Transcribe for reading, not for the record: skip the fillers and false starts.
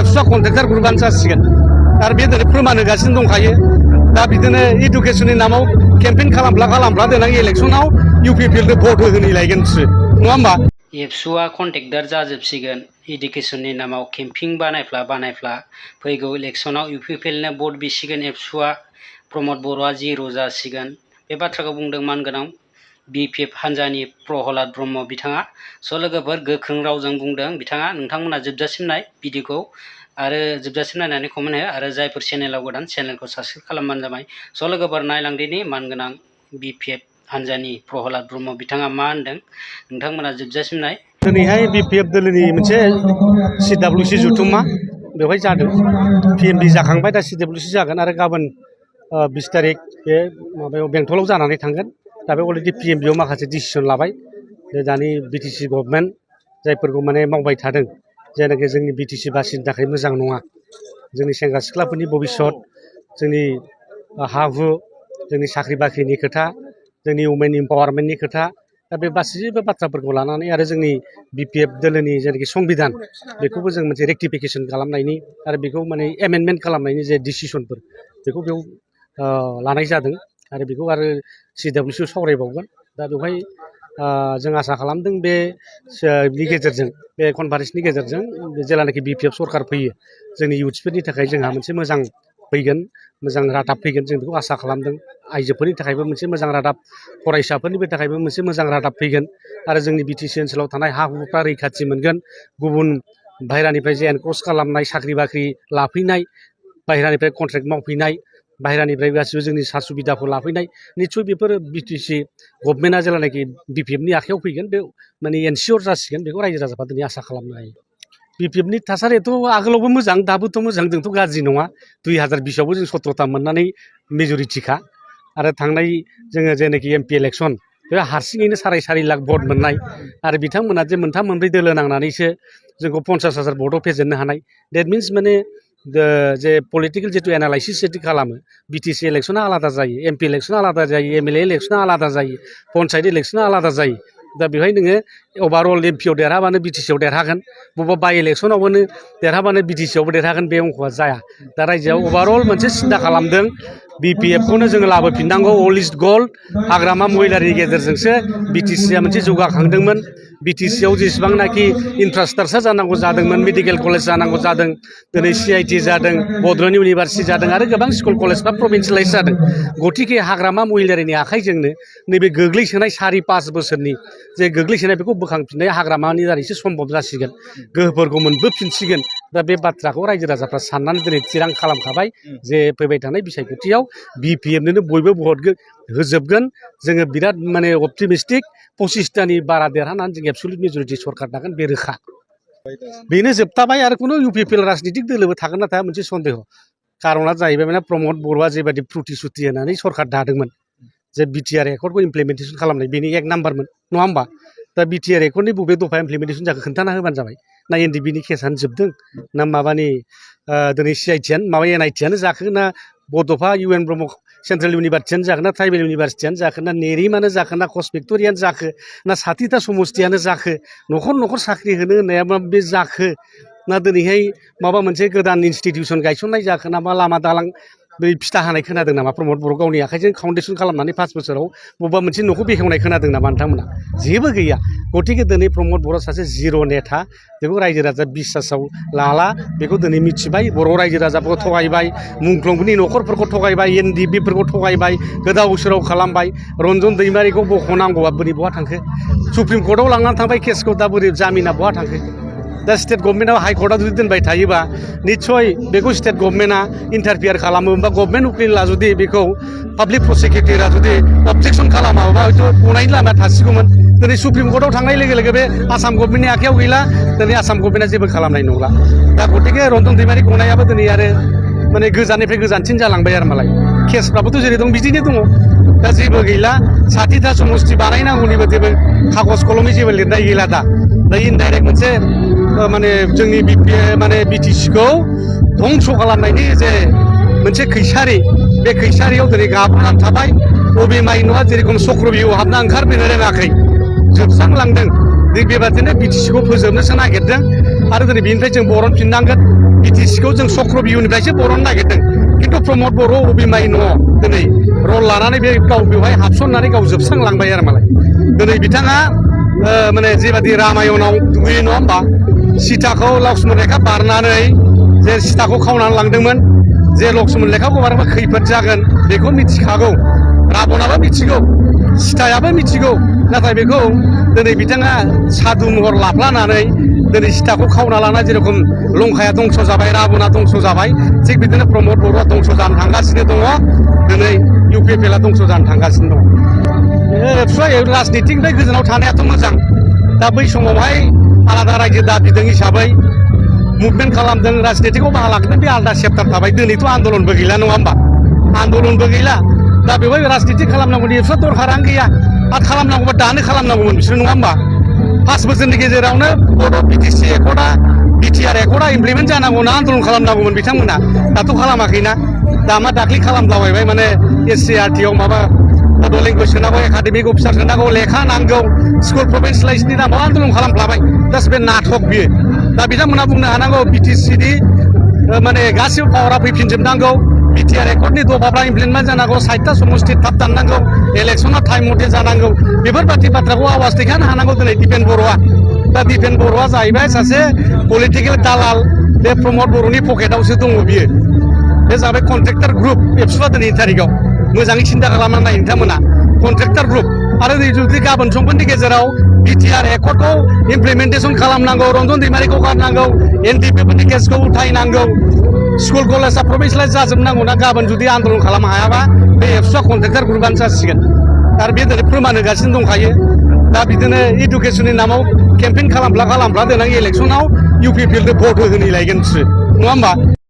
एबसुआ कन्ट्रेक्टर ग्रुपआनो जासिगोन आरो बे दिनै फोरमान होगासिनो दंखायो दा बिदिनो इडुकेसननि नामाव केम्पेइन खालामब्ला देनां इलेक्सनाव इउपिपिएलनो भट होहैलायगोन बिसोर नङा होमबा एबसुआ कन्ट्रेक्टर जाजोबसिगोन इडुकेसननि नामाव केम्पिं बानायफ्ला फैगौ इलेक्सनाव इउपिपिएलनो भट बिसिगोन एबसुआ प्रमद बर'आ जिर' जासिगोन बे बाथ्राखौ बुंदों मानगोनां बिपिएफ हान्जानि प्रहलाद ब्रह्म बिथाङा स' लोगोफोर गोख्रों रावजों बुंदों बिथाङा नोंथांमोना जोबजासिम नाय भिडिअखौ आरो जोबजासिम नायनानै कमेन्ट हो आरो जायफोर चेनेलाव गोदान चेनेलखौ साबस्क्राइब खालामबानो जाबाय स' लोगोफोर नायलांदिनि मानगोनां बिपिएफ हान्जानि प्रहलाद ब्रह्म बिथाङा मा होनदों नोंथांमोना जोबजासिम नाय दिनैहाय बिपिएफ दोलोनि मोनसे सिडब्लिउसि जथुम्मा बेवहाय जादों पिएमडि जाखांबाय दा सिडब्लिउसि जागोन आरो गाबोन 20 तारिख बे माबायाव बेंटलाव जानानै थांगोन दा बे अलरेडि पिएमडिआव माखासे डिसिसन लाबाय दानि बिटिसि गभर्नमेन्ट जायफोरखौ माने मावबाय थादों जेनाखि जोंनि बिटिसि बासिनि थाखाय मोजां नङा जोंनि सेंग्रा सिख्लाफोरनि भबिष्यत जोंनि हा हु जोंनि साख्रि बाख्रिनि खोथा जोंनि वुमेन इम्पावारमेन्टनि खोथा दा बे गासैबो बाथ्राफोरखौ लानानै आरो जोंनि बिपिएफ दोलोनि जेनाखि संबिधान बेखौबो जों मोनसे रेक्टिफिकेसन खालामनायनि आरो बेखौ माने एमेन्डमेन्ट खालामनायनि जे डिसिसनफोर बेखौ बेयाव लानाय जादों आरो बेखौ आरो सिडब्लिउसिआव सावरायबावगोन दा बेवहाय जों आसा खालामदों बे गेजेरजों बे कनफारेन्सनि गेजेरजों जेलानाखि बिपिएफ सरकार फैयो जोंनि इउथ्सफोरनि थाखाय जोंहा मोनसे मोजां फैगोन मोजां रादाब फैगोन जों बेखौ आसा खालामदों आइजोफोरनि थाखायबो मोनसे मोजां रादाब फरायसाफोरनि थाखायबो मोनसे मोजां रादाब फैगोन आरो जोंनि बिटिसि ओनसोलाव थानाय हा हुफ्रा रैखाथि मोनगोन गुबुन बाहेरानिफ्राय जे एनक्रस खालामनाय साख्रि बाख्रि लाफैनाय बाहेरानिफ्राय कन्ट्रेक्ट मावफैनाय बाहेरानिफ्राय गासिबो जोंनि सा सुबिदाखौ लाफैनाय निस्सय बेफोर बिटिसि गभर्नमेन्टआ जेलानाखि बिपिएफनि आखायाव फैगोन बे माने एनसियर जासिगोन बेखौ रायजो राजाफ्रा दिनै आसा खालामनो हायो बिपिएफनि थासारियाथ' आगोलावबो मोजां दाबोथ' मोजां जोंथ' गाज्रि नङा 2020आवबो जों 17ता मोननानै मेजरिटिखा आरो थांनाय जोङो जेनाखि एमपि इलेक्सन बे हारसिङैनो 4.5 लाख भट मोननाय आरो बिथांमोना जे मोनथाम मोनब्रै दोलो नांनानैसो जोंखौ 50,000 भटआव फेजेननो हानाय डेट मिन्स माने जे पलिटिकेल जितु एनालाइसिस जेथु खालामो बिटिसि इलेक्सना आलादा जायो एमपि इलेक्सना आलादा जायो एमएलए इलेक्सना आलादा जायो पन्सायत इलेक्सना आलादा जायो दा बेवहाय नोङो अभारअल एमपिआव देरहाबानो बिटिसिआव देरहागोन बबेबा बाइ इलेक्सनावबो देरहाबानो बिटिसिआवबो देरहागोन बे अंकआ जाया दा रायजोआव अभारअल मोनसे सिन्था खालामदों बिपिएफखौनो जोङो लाबोफिननांगौ अल इज गोल्ड हाग्रामा महिलारिनि गेजेरजोंसो बिटिसिआ मोनसे जौगाखांदोंमोन बिटिसिआव जेसेबांनाखि इनफ्रास्ट्राक्चार जानांगौ जादोंमोन मेडिकेल कलेज जानांगौ जादों दिनै सिआइटि जादों बड'लेण्ड इउनिभारसिटि जादों आरो गोबां स्कुल कलेजफ्रा प्रभिन्सियेलाइज जादों गतिके हाग्रामा महिलारिनि आखाइजोंनो नैबे गोग्लैसोनाय 4-5 बोसोरनि जे गोग्लैसोनाय बेखौ बोखांफिननाय हाग्रामानि दारैसो सम्भब जासिगोन गोहोफोरखौ मोनबोफिनसिगोन दा बे बाथ्राखौ रायजो राजाफ्रा साननानै दिनै थिरां खालामखाबाय जे फैबाय थानाय बिसायख'थियाव बिपिएफनोनो बयबो भट होजोबगोन जोङो बिराद माने अपटिमिस्टिक 25तानि बारा देरहानानै जों एबसुलुट मेजरिटि सरकार दागोन बे रोखा बेनो जोबथाबाय आरो कुनु इउपिपिएल राजनितिक दोलोबो थागोन ना थाया मोनसे सन्देह कारना जाहैबाय माने प्रमद बर'आ जेबायदि फ्रुटि होनानै सरकार दादोंमोन जे बिटिआर एकर्डखौ इमप्लिमेन्टेसन खालामनाय बेनि 1 नाम्बारमोन नङा होमबा दा बिटिआर एकर्डनि बबे दफा इमप्लिमेन्टेसन जाखो खोन्थाना होबानो जाबाय ना एनडिबिनि केसानो जोबदों ना माबानि दिनै सिआइटिआनो माबा एनआइटिआनो जाखो ना बड'फा इउएन ब्रह्म सेन्ट्रेल इउनिभारसिटियानो जाखो ना ट्राइबेल इउनिभारसिटियानो जाखो ना नेरिमानो जाखो ना कस फेक्ट'रियानो जाखो ना 60ता समस्तियानो जाखो न'खर साख्रि होनो होननाया बे जाखो ना दिनैहाय माबा मोनसे गोदान इनस्टिटिउसन गायसननाय जाखो ना मा लामा दालां बै फिथा हानाय खोनादों नामा प्रमद बर' गावनि आखाइजों फाउन्डेसन खालामनानै 5 बोसोराव बबेबा मोनसे न'खौ बेखेवनाय खोनादों नामा नोंथांमोना जेबो गैया गतिके दिनै प्रमद बर'आ सासे जिर' नेता बेखौ रायजो राजा बिसासाव लाला बेखौ दिनै मिथिबाय बर' रायजो राजाफोरखौ थगायबाय मुंख्लंनि न'खरफोरखौ थगायबाय एनडिबिफोरखौ थगायबाय गोदाव सोराव खालामबाय रन्जन दैमारिखौ बख'नांगौआ बोरै बहा थांखो सुप्रिम कर्टआव लांनानै थांबाय केसखौ दा बोरै जामिना बहा थांखो दा स्टेट गभर्नमेन्टआव हाइकर्टआ जुदि दोनबाय थायोबा निस्सय बेखौ स्टेट गभर्नमेन्टआ इन्टारफियार खालामो बा गभर्नमेन्ट उकिला जुदि बेखौ पाब्लिक प्रसिकिउटरा जुदि अबजेक्सन खालामाबा हयथ' गनायनि लामाया थासिगौमोन दिनै सुप्रिम कर्टआव थांनाय लोगो लोगो बे आसाम गभर्नमेन्टनि आखायाव गैला दिनै आसाम गभर्नमेन्टआ जेबो खालामनाय नंला दा गतिके रन्जन दैमारि गनायाबो दिनै आरो माने गोजाननिफ्राय गोजानसिन जालांबाय आरो मालाय केसफ्राबोथ' जेरै दं बिदिनो दङ दा जेबो गैला 60ता समस्ति बानायनांगौनिबो जेबो कागज कलमनि जेबो लिरनाय गैला दा इनडाइरेक्ट मोनसे माने जोंनि माने बिटिसिखौ धंस खालामनायनि जे मोनसे खैसारि बे खैसारियाव दिनै गाबनानै थाबाय बबे माइनावआ जेरेखम चक्रबियाव हाबना ओंखारबोनो रोङाखै जोबस्रांलांदों बेबादिनो बिटिसिखौ फोजोबनोसो नागिरदों आरो दिनै बेनिफ्राय जों बरनफिननांगोन बिटिसिखौ जों चक्रबिहुनिफ्रायसो बर'नो नागिरदों खिन्थु प्रमद बर' अबिमाय न' दिनै रल लानानै बे गाव बेवहाय हाबसननानै गाव जोबस्रांलांबाय आरो मालाय दिनै बिथाङा माने जेबादि रामायणाव दुगैयो नङा होमबा सीताखौ लक्ष्मण रेखा बारनानै जे सीताखौ खावनानै लांदोंमोन जे लक्ष्मण रेखाखौ बारबा खैफोद जागोन बेखौ मिथिखागौ राबनाबो मिथिगौ सीतायाबो मिथिगौ नाथाय बेखौ दिनै बिथाङा साधु महर लाफ्लानानै दिनै सीताखौ खावना लाना जेरखम लंकाया दंस' जाबाय राबना दंस' जाबाय थिग बिदिनो प्रमद बर'आ दंस' जानो थांगासिनो दङ दिनै इउपिपिएलआ दंस' जानो थांगासिनो दङ राजनितिनिफ्राय गोजानाव थानायाथ' मोजां दा बै समावहाय आलादा रायजो दाबिदों हिसाबै मुभमेन्ट खालामदों राजनितिखौ बाहा लाखिदों बे आलादा सेप्टार थाबाय दिनैथ' आन्दलनबो गैला नङा होमबा आन्दलनबो गैला दा बेवहाय राजनिति खालामनांगौनि एफा दरखारानो गैया आरो खालामनांगौबा दानो खालामनांगौमोन बिसोर नङा होमबा 5 बोसोरनि गेजेरावनो बर' बिटिसि एकर्डआ बिटिआर एकर्डआ इमप्लिमेन्ट जानांगौना आन्दलन खालामनांगौमोन बिथांमोना दाथ' खालामाखैना दा मा दाख्लै खालामलाबायबाय माने एससिआरटिआव माबा बड' लेंगुवेज सोनांगौ एकाडेमिक अफिसार सोनांगौ लेखा नांगौ स्कुल प्रभिन्सियेलाइजनि नामाव आन्दलन खालामफ्लाबाय जास्ट बे नाटक बियो दा बिथांमोना बुंनो हानांगौ बिटिसिनि माने गासिबो पावारा फैफिनजोबनांगौ बिटिआर एकर्डनि दफाफ्रा इमप्लिमेन्ट जानांगौ 60टा समस्ति थाब दाननांगौ इलेक्सना टाइम मथे जानांगौ बेफोरबायदि बाथ्राखौ आवाज दैखांनो हानांगौ दिनै दिपेन बर'आ दा दिपेन बर'आ जाहैबाय सासे पलिटिकेल दालाल बे प्रमद बर'नि पकेटावसो दङ बियो बे जाबाय कन्ट्रेक्टर ग्रुप एबसुआ दिनैनि तारिखाव मोजाङै सिन्था खालामनानै नाय नोंथांमोना कन्ट्रेक्टर ग्रुप आरो जुदि गाबोन समफोरनि गेजेराव बिटिआर एकर्डखौ इमप्लिमेन्टेसन खालामनांगौ रन्जन दैमारिखौ गारनांगौ एनडिपिफोरनि केसखौ उथायनांगौ स्कुल कलेजआ प्रभिन्सियेलाइज जाजोबनांगौ ना गाबोन जुदि आन्दलन खालामनो हायाबा बे एबसुआ कन्ट्रेक्टर ग्रुपआनो जासिगोन आरो बे दिनै फोरमान होगासिनो दंखायो दा बिदिनो इडुकेसननि नामाव केम्पेइन खालामफ्ला देनां इलेक्सनाव इउपिपिएलनो भट होहैलायगोन बिसोरो नङा होमबा